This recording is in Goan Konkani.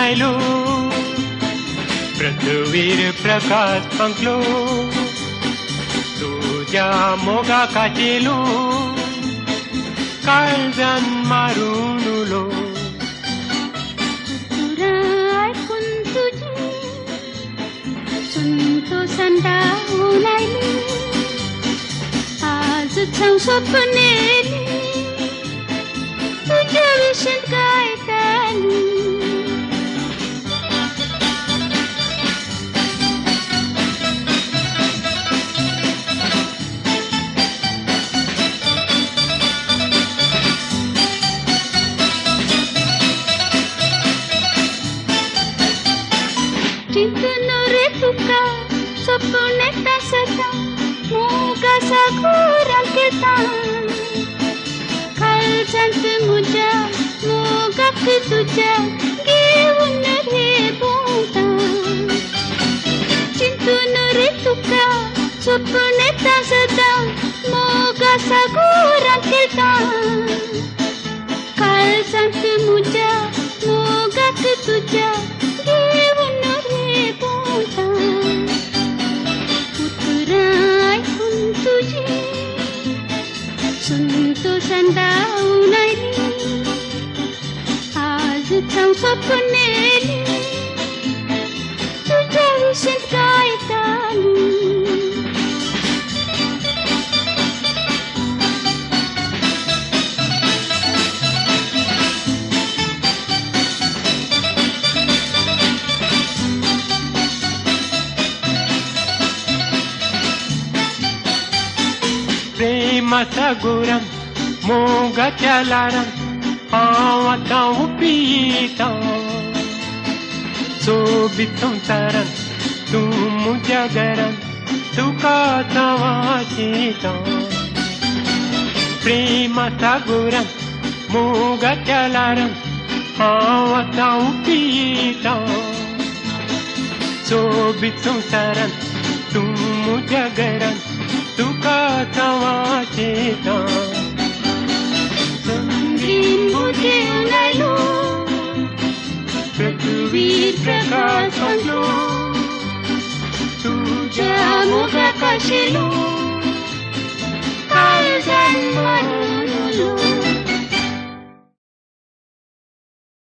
आयलो पृथ्वीर प्रकाश पंकलो तुज्या मोगा काचेलो काळजान मारून उलो आयकून तुजी संतोषान धांवून आयली आजच हांव सपनेली तुज्या विशीं गायताली. चिंतून रे तुका सपन येता सदां मोगा सागोरांत येता काळजांत म्हज्या मोगाक तुज्या घेवन रे भोंवता. चिंतून रे तुका सपन येता सदां मोगा सागोरांत येता काळजांत म्हज्या मोगाक तुज्या घेवन रे भोंवता. उतरां आयकून तुजी संतोषान धांवून आयली आजच हांव सपनेली तुज्या विशीं गायताली. प्रेमाचा गोरान मोगाच्या लारान हांव आतां उपिता सोबीत संवसारान तूं म्हज्या घरान तुका आतां वाचयता. प्रेमाचा गोरान मोगाच्या लारान हांव आतां उपिता सोबीत संवसारान तूं म्हज्या घरान तुका आतां वाचयता. लिंबू घेवन आयलो पृथ्वीर प्रकाश पंकलो तुज्या मोगा काशेलो.